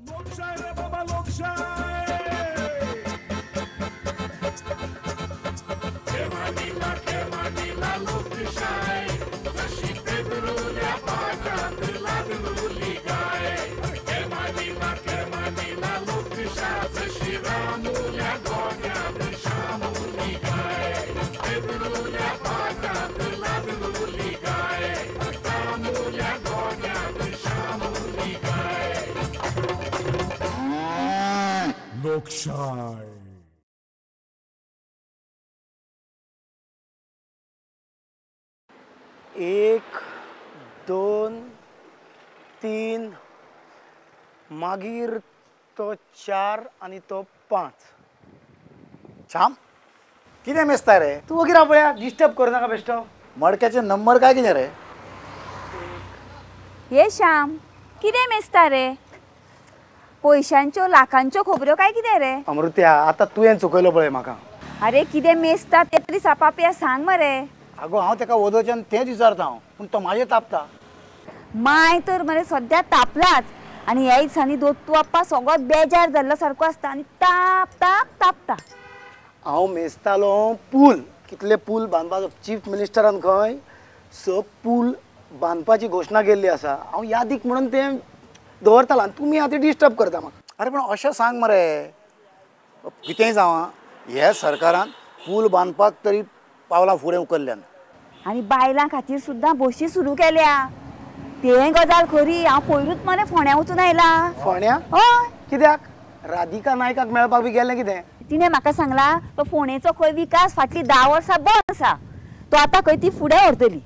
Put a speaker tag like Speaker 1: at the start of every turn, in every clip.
Speaker 1: लोकशाय रे बाबा लोकशाय. खेमानीला खेमानीला लोकशाय, जशी पेदरुल्या पाटात लादरुली गाय. खेमानीला खेमानीला लोकशाय, जशी रामुल्या गोट्यात शामुली गाय. पेदरुल्या पाटात लादरुली गाय, रामुल्या गोट्यात शामुली गाय. लोकशाय.
Speaker 2: एक दोन तीन, मागीर तो चार आनी तो पांच.
Speaker 3: श्याम कितें मेजता रे
Speaker 2: तूं? वगीर राव पळया, डिस्टर्ब करूं नाका बेश्टो.
Speaker 3: मडक्याचे नंबर काय कितें रे?
Speaker 4: हे श्याम कितें मेजता रे? पयशांच्यो लाखांच्यो खबऱ्यो काय कितें रे?
Speaker 2: अमृत्या आतां तुवें चुकयलो पळय म्हाका.
Speaker 4: अरे कितें मेजता तें तरी सापापया सांग मरे.
Speaker 3: आगो हांव तेका वदोच्यान तेंच विचारता हांव, पूण तो म्हाजेर तापता.
Speaker 4: माय तर मरे सद्या तापलाच, आनी ह्या दिसांनी दत्तू आप्पा सगळो बेजार जाल्लो सारको आसता आनी ताप ताप तापता.
Speaker 2: हांव मेजतालो पूल, कितले पूल बांदपाचो. चीफ मिनिस्टरान खंय 6 पूल बांदपाची घोशणा केल्ली आसा. हांव यादीक म्हणून तें दवरतालो आनी तुमी आतां डिस्टर्ब करता म्हाका.
Speaker 3: अरे पण अशें सांग मरे, कितेंय जावं ह्या सरकारान पूल बांदपाक तरी पावलां फुडें उखल्ल्यान.
Speaker 4: आनी बायलां खातीर सुद्दां बशी सुरू केल्या. तें गजाल खरी. हांव पयरूच मरे फोंड्या वचून आयला.
Speaker 2: फोंड्या?
Speaker 4: हय.
Speaker 2: कित्याक? राधिका नायकाक मेळपाक बी गेलें कितें?
Speaker 4: तिणें म्हाका सांगला तो फोंडेचो खंय विकास फाटलीं 10 वर्सां बंद आसा, तो आतां खंय ती फुडें व्हरतली.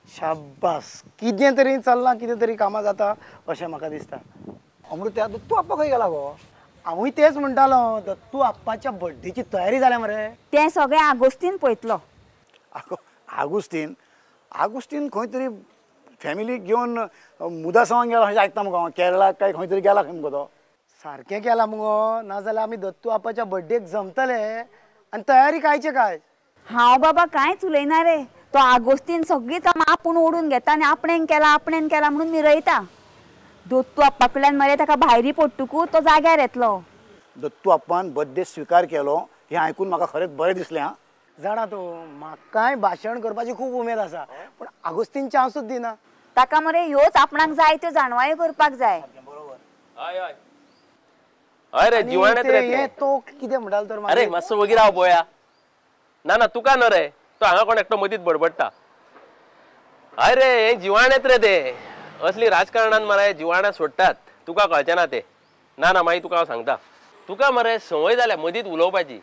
Speaker 2: शाबास, कितें तरी चल्लां, कितें तरी कामां जाता अशें म्हाका दिसता.
Speaker 3: अमृत्या दत्तू आप्पा खंय गेला गो?
Speaker 2: हांवूय तेंच म्हणटालो, दत्तू आप्पाच्या बड्डेची तयारी जाल्या मरे.
Speaker 4: तें सगळें आगोस्तीन पळयतलो.
Speaker 3: आगो आगुस्तीन, आगुस्तीन खंय तरी फॅमिलीक घेवन मुदासांवान गेला अशें आयकता मुगो हांव. केरळाक काय खंय तरी गेला खंय मुगो तो.
Speaker 2: सारकें केलां मुगो, नाजाल्यार आमी दत्तू आप्पाच्या बड्डेक जमतले आनी तयारी कायचे काय.
Speaker 4: हांव बाबा कांयच उलयना रे. तो आगोस्तीन सगळीं कामां आपूण ओडून घेता आनी आपणेन केलां आपणेन केलां म्हणून मिरयता. दत्तू आप्पा कडल्यान मरे ताका भायरी पडटकूच तो जाग्यार येतलो.
Speaker 3: दत्तू आप्पान बड्डे स्विकार केलो हें आयकून म्हाका खरेंच बरें दिसलें. आं
Speaker 2: जाणा तूं, म्हाकाय भाशण करपाची खूब उमेद आसा, पूण आगोस्तीन चान्सूच दिना.
Speaker 4: ताका मरे ह्योच आपणाक जाय त्यो जाणवायो करपाक जाय.
Speaker 3: बरोबर.
Speaker 5: हय हय हय रे, जिवाणेच रे
Speaker 2: तो. कितें म्हणटालो तर?
Speaker 5: अरे मातसो वगीर राव पळोवया. ना ना तुका न्हय रे, तो हांगा कोण एकटो मदींच बडबडटा. हय रे, हें जिवाणेच रे ते. असली राजकारणान मरे जिवाणां सोडटात, तुका कळचें ना तें. ना ना मागीर तुका हांव सांगता, तुका मरे संवय जाल्या मदींच उलोवपाची.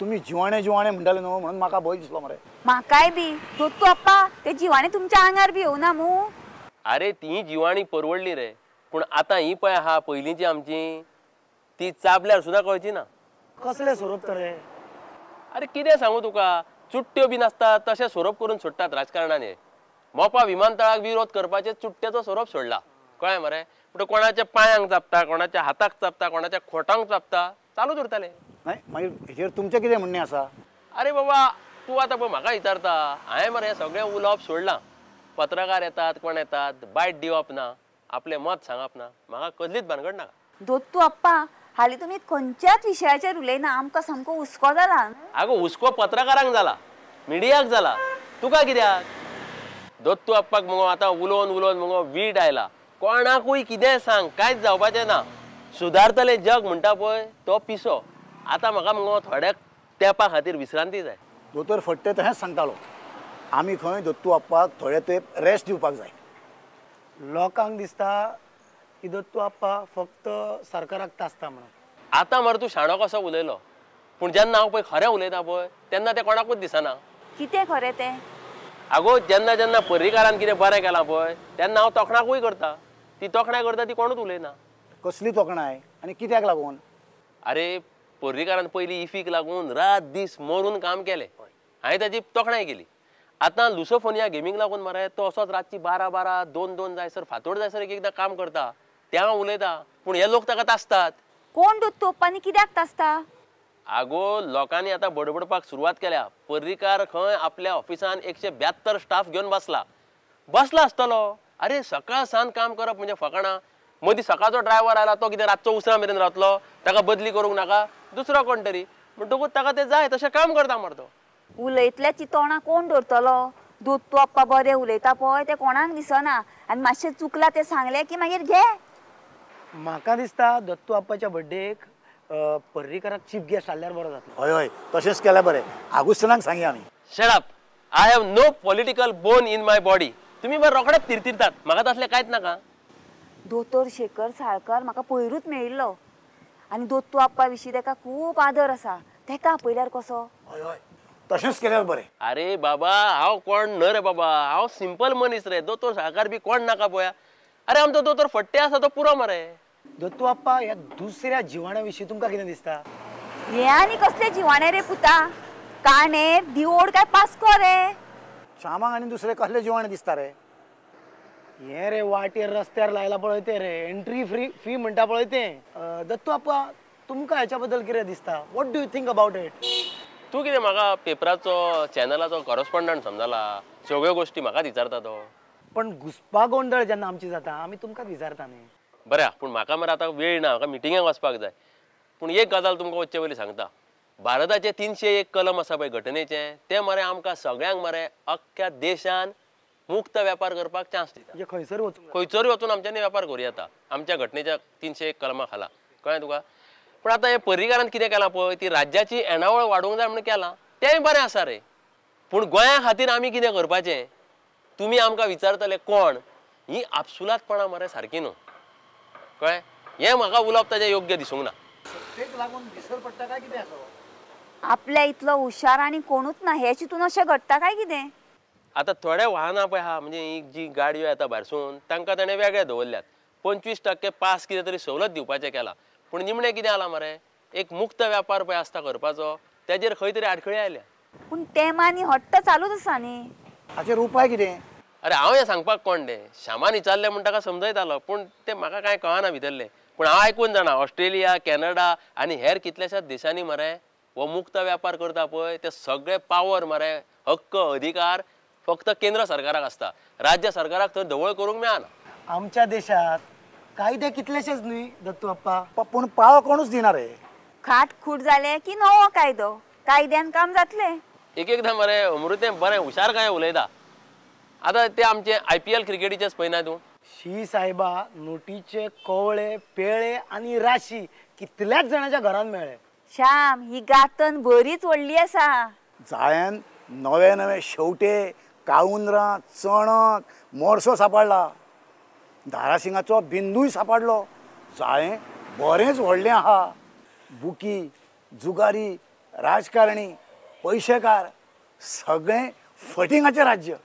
Speaker 3: तुमी जिवाणे जिवाणे म्हणटाले न्हू, म्हणून म्हाका भंय दिसलो मरे.
Speaker 4: म्हाकाय बी दत्तू आप्पा ते जिवाणे तुमच्या आंगार बी येवना मू?
Speaker 5: अरे ती जिवाणी परवडली रे, पूण आतां ही पळय आहा पयलींची आमची ती चाबल्यार सुद्दां कळची ना.
Speaker 2: कसले सोरोप तर रे?
Speaker 5: अरे कितें सांगू तुका, चुट्ट्यो बी नासता तशें सोरोप करून सोडटात राजकारणान. हे मोपा विमानतळाक विरोध करपाचे चुट्ट्याचो सोरोप सोडला, कळ्ळें मरे. पूण कोणाच्या पांयांक चापता, कोणाच्या हाताक चापता, कोणाच्या खोटांक चापता, चालूच उरताले.
Speaker 3: नाही मागीर हेचेर तुमचें कितें म्हणणें आसा?
Speaker 5: अरे बाबा तूं आतां पळय म्हाका विचारता, हांवें मरे सगळें उलोवप सोडलां. पत्रकार येतात, कोण येतात, बायट दिवप ना, आपलें मत सांगप ना, म्हाका कसलीच भानगड नाका.
Speaker 4: दत्तू आप्पा हालीं तुमी खंयच्याच विशयाचेर उलयना, आमकां सामको हुस्को जाला.
Speaker 5: आगो हुस्को पत्रकारांक जाला, मिडियाक जाला, तुका कित्याक? दत्तू आप्पाक मुगो आतां उलोवन उलोवन मुगो वीट आयला. कोणाकूय कितेंय सांग, कांयच जावपाचें ना. सुदारतलें जग म्हणटा पळय तो पिसो. आतां म्हाका मुगो थोड्या तेंपा खातीर विश्रांती जाय.
Speaker 3: दोतोर फट्टे तशेंच सांगतालो, आमी खंय दत्तू आप्पाक थोडे तेंप रेस्ट दिवपाक जाय.
Speaker 2: लोकांक दिसता की दत्तू आप्पा फक्त सरकाराक तासता म्हणून.
Speaker 5: आतां मरे तूं शाणो कसो उलयलो, पूण जेन्ना हांव पळय खरें उलयता पळय तेन्ना तें कोणाकूच दिसना.
Speaker 4: कितें खरें तें?
Speaker 5: आगो जेन्ना जेन्ना पर्रीकारान कितें बरें केलां पळय तेन्ना हांव तोखणाकूय करता. ती तोखणाय करता ती कोणूच उलयना.
Speaker 3: कसली तोखणाय आनी कित्याक लागून?
Speaker 5: अरे पर्रीकारान पयलीं इफीक लागून रात दीस मरून काम केलें, हांवें ताची तोखणाय केली. आतां लुसोफोनिया गेमींक लागून मरे तो असोच रातची 12 12 2 2 जायसर, फांतोड जायसर एक एकदां काम करता, तें हांव उलयता, पूण हे लोक ताका तासतात.
Speaker 4: कोण दत्तू आप्पांनी कित्याक तासता?
Speaker 5: आगो लोकांनी आतां बडबडपाक सुरवात केल्या. पर्रीकार खंय आपल्या ऑफिसान 172 स्टाफ घेवन बसला, बसला आसतलो. अरे सकाळ सांज काम करप म्हणजे फकाणां. मदीं सकाळचो ड्रायव्हर आयला तो कितें रातचो उसरां मेरेन रावतलो, ताका बदली करूंक नाका दुसरो कोण तरी, म्हणटकूच ताका तें जाय तशें काम करता मरे तो.
Speaker 4: उलयतल्याची तोंडां कोण दवरतलो? दत्तू आप्पा बरें उलयता पळय तें कोणाक दिसना, आनी मातशें चुकलां तें सांगलें की मागीर घे.
Speaker 2: म्हाका दिसता दत्तू आप्पाच्या बड्डेक पर्रीकराक चीफ गेस्ट हाडल्यार बरो जातलो.
Speaker 3: हय हय तशेंच केल्यार बरें, आगुस्तिनाक सांगया आमी.
Speaker 5: Shut up, I have no political bone in my body. तुमी बरें रोखडेच तिरतिरतात, म्हाका तसलें कांयच नाका.
Speaker 4: दोतोर शेखर साळकर म्हाका पयरूच मेळिल्लो आनी दत्तू आप्पा विशीं ताका खूब आदर आसा, ताका आपयल्यार कसो?
Speaker 3: हय हय तशेंच केल्यार बरें.
Speaker 5: अरे बाबा हांव कोण न्हय रे बाबा, हांव सिंपल मनीस रे. दोतोर साळकार बी कोण नाका पळया. अरे आमचो दोतोर फट्टे आसा तो पुरो मरे.
Speaker 2: दत्तू आप्पा ह्या दुसऱ्या जिवाण्या विशीं तुमकां कितें दिसता?
Speaker 4: हे आनी कसले जिवाणे रे पुता? काणेर दिवोड काय पास्को रे?
Speaker 3: श्यामाक आनी दुसरे कसले जिवाणे दिसता रे?
Speaker 2: हे रे वाटेर रस्त्यार लायला पळय ते रे, एंट्री फ्री फी म्हणटा पळय तें. दत्तू आप्पा तुमकां हेच्या बद्दल कितें दिसता? What do you think about it?
Speaker 5: तूं कितें म्हाका पेपराचो चॅनलाचो कॉरस्पॉन्डंट समजला? सगळ्यो गोश्टी म्हाकाच विचारता तो.
Speaker 2: पण घुसपा गोंदळ जेन्ना आमची जाता आमी तुमकांच विचारता न्ही.
Speaker 5: बरें, पूण म्हाका मरे आतां वेळ ना, म्हाका मिटिंगेक वचपाक जाय. पूण एक गजाल तुमकां वचचे पयलीं सांगता, भारताचें 301 कलम आसा पळय घटनेचें, तें मरे आमकां सगळ्यांक मरे अख्ख्या देशान मुक्त वेपार करपाक चान्स दिता.
Speaker 2: म्हणजे खंयसर वचून
Speaker 5: खंयसरूय वचून आमच्यांनी वेपार करूं येता आमच्या घटनेच्या 301 कलमा खाला, कळ्ळें तुका? पूण आतां हें पर्रीकारान कितें केलां पळय, ती राज्याची येणावळ वाडोवंक जाय म्हणून केलां, तेंय बरें आसा रे. पूण गोंया खातीर आमी कितें करपाचें तुमी आमकां विचारतले कोण? ही आपसुलातपणां मरे सारकी न्हू, कळ्ळें? हें म्हाका उलोवप ताजें योग्य दिसूंक ना.
Speaker 3: सत्तेक लागून विसर पडटा काय कितें आसा?
Speaker 4: आपल्या इतलो हुशार आनी कोणूच ना हें चिंतून अशें घडटा काय कितें?
Speaker 5: आतां थोडे वाहनां पळय आहा, म्हणजे ही जी गाडयो येता भायरसून तांकां ताणें वेगळे दवरल्यात, 25% पास कितें तरी सवलत दिवपाचें केलां. पूण निमणें कितें आलां मरे, एक मुक्त व्यापार पळय आसता करपाचो, तेजेर खंय तरी आडखळी आयल्या.
Speaker 4: पूण तें आनी हट्ट चालूच आसा न्ही.
Speaker 3: हाचेर उपाय कितें?
Speaker 5: अरे हांव हें सांगपाक कोण तें, श्यामान विचारलें म्हूण ताका समजयतालो, पूण तें म्हाका कांय कळना भितरलें. पूण हांव आयकून जाणा, ऑस्ट्रेलिया, कॅनडा आनी हेर कितल्याशाच देशांनी मरे हो मुक्त व्यापार करता पळय, ते सगळे पावर मरे, हक्क अधिकार फक्त केंद्र सरकाराक आसता, राज्य सरकाराक थंय धवळ करूंक मेळना.
Speaker 2: आमच्या देशात कायदे कितलेशेच न्ही दत्तू आप्पा,
Speaker 3: पूण पाळो कोणूच दिना रे.
Speaker 4: खाटखूट जाले की नवो कायदो, कायद्यान काम जातलें.
Speaker 5: एक एकदां मरे अमृतें बरें हुशार काय उलयता. आतां ते आमचे IPL क्रिकेटीचेच पळयना तूं?
Speaker 2: शी साहेबा, नोटीचे कवळे पेळे आनी राशी कितल्याच जाणांच्या घरान मेळ्ळे.
Speaker 4: श्याम, ही गातन बरीच व्हडली आसा.
Speaker 3: जाळ्यान नवे नवे शेवटे, काळुंदरां, चणक, मोरसो सापडला, धाराशिंगाचो बिंदूय सापडलो. जाळें बरेंच व्हडलें आहा. बुकी, जुगारी, राजकारणी, पयशेकार, सगळें फटिंगाचें राज्य.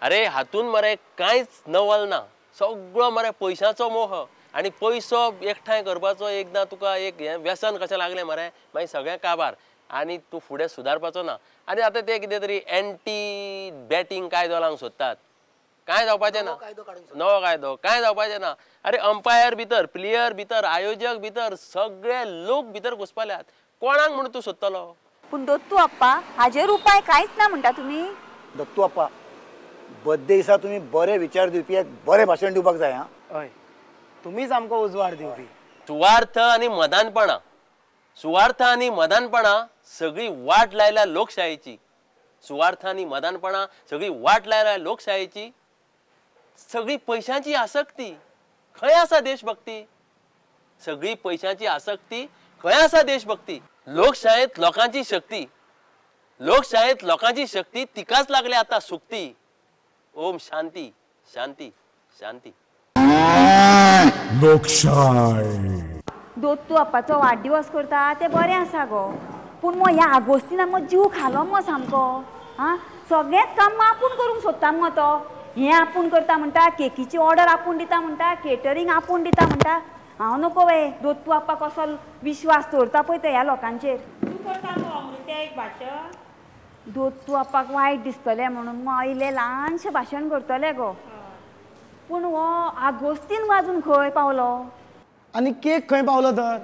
Speaker 5: अरे हातून मरे कांयच नवल ना, सगळो मरे पयशांचो मोह आनी पयसो एकठांय करपाचो. एकदां तुका एक हें व्यसन कशें लागलें मरे, मागीर सगळें काबार आनी तूं फुडें सुदारपाचो ना. आनी आतां ते कितें तरी एंटी बॅटींग कायदो लावंक सोदतात, कांय जावपाचें ना. नवो कायदो कांय जावपाचें ना. अरे अंपायर भितर, प्लेयर भितर, आयोजक भितर, सगळे लोक भितर घुसपाल्यात, कोणाक म्हणून तूं सोदतलो?
Speaker 4: पूण दत्तू आप्पा हाजेर उपाय कांयच ना म्हणटा तुमी?
Speaker 3: दत्तू आप्पा, बड्डे दिसा तुमी बरे विचार दिवपी, एक बरें भाशण दिवपाक जाय. हां,
Speaker 2: हय, तुमीच आमकां उजवाड दिवपी.
Speaker 5: सुवार्थ आनी मदानपणां, सुवार्थ आनी मदानपणां सगळी वाट लायल्या लोकशायेची. सुवार्थ आनी मदानपणां सगळी वाट लायल्या लोकशायेची. सगळी पयशांची आसक्ती, खंय आसा देशभक्ती? सगळी पयशांची आसक्ती, खंय आसा देशभक्ती? लोकशायेंत लोकांची शक्ती, लोकशायेंत लोकांची शक्ती तिकाच लागल्या आतां सुक्ती. ओम शांती शांती शांती.
Speaker 1: लोकशाय.
Speaker 4: दत्तू आप्पाचो वाडदिवस करता तें बरें आसा गो, पूण मग ह्या आगोस्तिनान मग जीव खालो मग सामको. आं, सगळेंच काम मग आपूण करूंक सोदता मग तो. हें आपूण करता म्हणटा, केकीची ऑर्डर आपूण दिता म्हणटा, केटरींग आपूण दिता म्हणटा. हांव नको वे दत्तू आप्पा कसो विश्वास दवरता पळय तो ह्या लोकांचेर.
Speaker 6: तूं करता मगो अमृत्या एक भाशण?
Speaker 4: दत्तू आप्पाक वायट दिसतलें म्हणून मग इल्लें ल्हानशें भाशण करतलें गो. पूण हो आगोस्तीन वाजून खंय पावलो
Speaker 2: आनी केक खंय पावलो तर?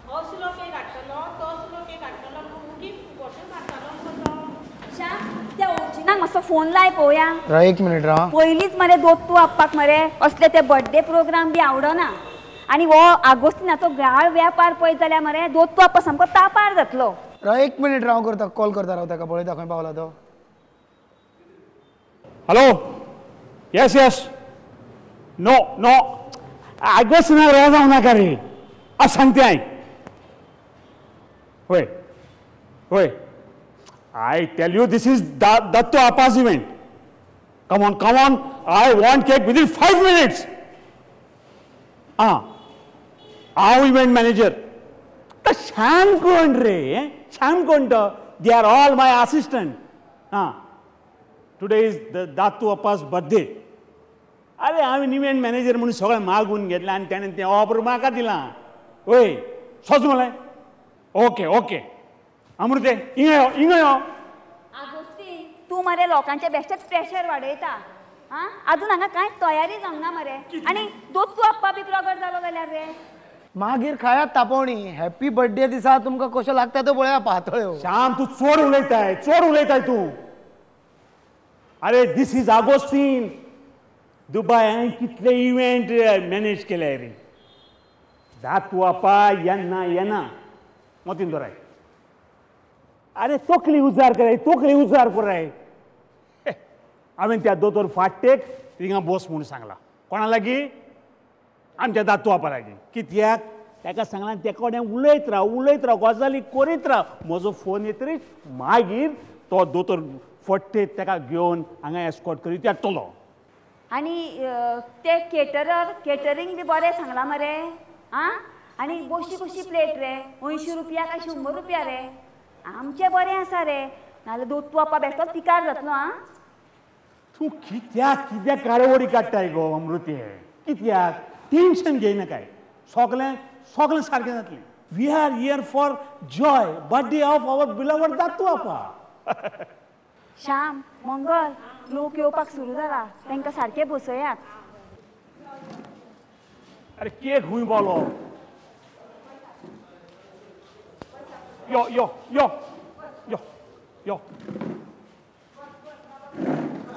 Speaker 6: असलो केक हाडटलो, तसलो केक हाडटलो, मुगी फुकटूच हाडटलो मगो तो.
Speaker 4: श्याम, त्या ओर्जिनाक मातसो फोन लाय पळोवया.
Speaker 2: एक मिनिट राव.
Speaker 4: पयलींच मरे दोत्तू आप्पाक मरे असले ते बर्थडे प्रोग्राम बी आवडना आनी हो आगोस्तिनाचो गाळ व्यापार पळयत जाल्यार मरे दोत्तू आप्पा सामको तापार जातलो.
Speaker 2: राव एक मिनिट राव, करता कॉल करता राव ताका, पळयता खंय पावला तो.
Speaker 7: Hello, yes yes, no no, आगोस्तिनाक रे जावं नाका रे, आज सांगते हांवें. वय वय, I tell you this is Dattu Appa's event. Come on, come on, I want cake within 5 minutes. Ah, हांव इव्हेंट मॅनेजर. श्याम कोण रे, श्याम कोण तो? They are all my assistant. Ah, today is the Dattu Appa's birthday. अरे हांवें event manager म्हणून सगळें मागून घेतलें आनी तेणें तें ऑफर म्हाका दिलां. वय सोज म्हणलें. ओके ओके अमृते, हिंगा यो हिंगा यो.
Speaker 4: आगोस्तीन तूं मरे लोकांचे बेश्टेच प्रेशर वाडयता. आं, आजून हांगा कांय तयारी जावंक ना मरे आनी दोत्तू आप्पा बी प्रगट जालो जाल्यार रे
Speaker 2: मागीर खायात तापोवणी. हॅपी बर्थडे दिसा तुमकां कशें लागता तो पळया पातळ्यो.
Speaker 7: श्याम तूं चड उलयताय, चड उलयताय तूं. अरे this is Agostinho. Dubai हांवें कितले इव्हेंट मॅनेज केले रे. दात्तू आप्पा येन्ना येना मोतीन दोराय. अरे तकली उजार कराय, तकली उजार कराय. हांवें त्या दोतोर फाट्टेक थिंगा बस म्हूण सांगलां. कोणा लागीं? आमच्या दात्तू आपा लागीं. कित्याक? ताका सांगलां त्या कडेन उलयत राव, उलयत राव, गजाली करीत राव. म्हजो फोन येतरीच मागीर तो दोतोर फट्टे ताका घेवन हांगा एस्कॉर्ट करीत येतलो.
Speaker 4: आनी ते केटरर केटरींग बी बरें सांगलां मरे. आं, आनी बशी कशी प्लेट रे? 80 रुपया काय 100 रुपया रे? आमचें बरें आसा रे, नाजाल्यार दोत्तू आप्पा बेश्टोच पिकार जातलो. आं,
Speaker 7: तूं कित्याक कित्याक कारेवडी काडटाय गो अमृते? कित्याक टेन्शन घेयनाकाय, सगळें सगळें सारकें जातलें. We are here for joy, birthday of our beloved Dattu Appa.
Speaker 4: Shyam, Mangal, लोक येवपाक सुरू जाला, तांकां सारकें बसयात.
Speaker 7: अरे केक खूंय पावलो? यो यो यो यो यो.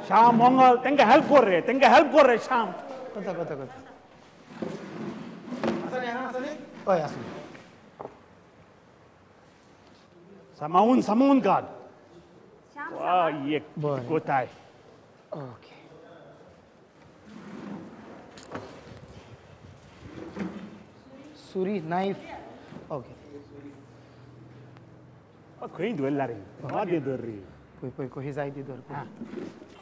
Speaker 7: श्याम, मंगल, तांकां हेल्प कर रे, तांकां हेल्प कर रे श्याम.
Speaker 2: करता करता करता. हय आसूं.
Speaker 7: सामावून सामावून काड. वा एक कोताय.
Speaker 2: ओके सुरी, नायफ. ओके
Speaker 7: खंय दवरला रे? मागीर दवर रे.
Speaker 2: पळय पळय कशी जाय ती दर.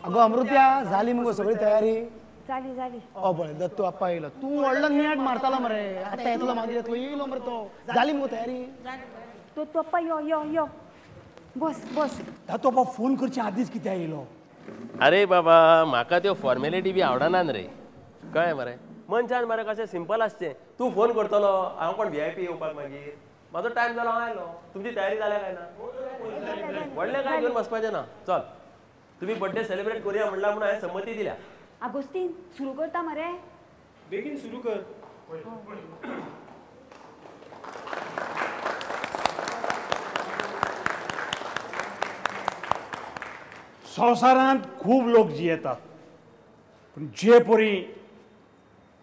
Speaker 2: अगो अमृत्या, जाली मुगो सगळी तयारी?
Speaker 4: जाली जाली.
Speaker 2: ओ पळय दत्तू आप्पा येयलो. तूं व्हडलो नेट मारतालो मरे, आतां येतलो मागीर येतलो, येयलो मरे तो. जाली मुगो तयारी?
Speaker 4: दत्तू आप्पा यो यो यो, बस बस.
Speaker 7: दत्तू आप्पा फोन करचे आदींच कित्याक येयलो?
Speaker 5: अरे बाबा, म्हाका त्यो फॉर्मेलिटी बी आवडनान रे. कळ्ळें मरे? मनशान मरे कशें सिंपल आसचें. तूं फोन करतलो, हांव कोण VIP येवपाक? मागीर म्हाजो टायम जालो, हांव आयलो. तुमची तयारी जाल्या काय ना? व्हडलें काय घेवन बसपाचें ना. चल तुमी बर्थडे सेलिब्रेट करुया म्हणला म्हणून हांवें संमती दिल्या.
Speaker 4: आगोस्तीन सुरू करता मरे?
Speaker 8: बेगीन सुरू कर.
Speaker 7: संवसारांत खूब लोक जियेतात, पूण जे परी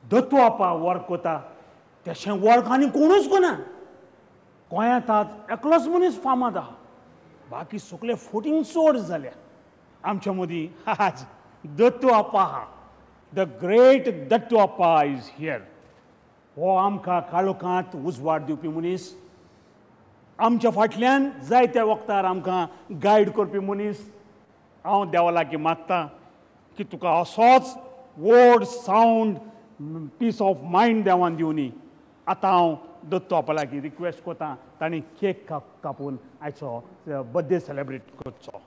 Speaker 7: दत्तू आपा वर्क कोता तशें वर्क आनी कोणूच कोना. गोंयांत आज एकलोच मनीस फामाद आहा, बाकी सगळे फोटींग चड जाल्या. आमच्या मदीं आज दत्तू आपा आहा. The great Dattu Appa is here. हो आमकां काळोखांत उजवाड दिवपी मनीस, आमच्या फाटल्यान जायत्या वखदार आमकां गायड करपी मनीस. हांव देवा लागीं मागता की तुका असोच व्हड सावंड पीस ऑफ मायंड देवान दिवनी. आतां हांव दत्तू आपा लागीं रिक्वेस्ट करता तांणी केक कापून आयचो बर्थडे सेलिब्रेट करचो.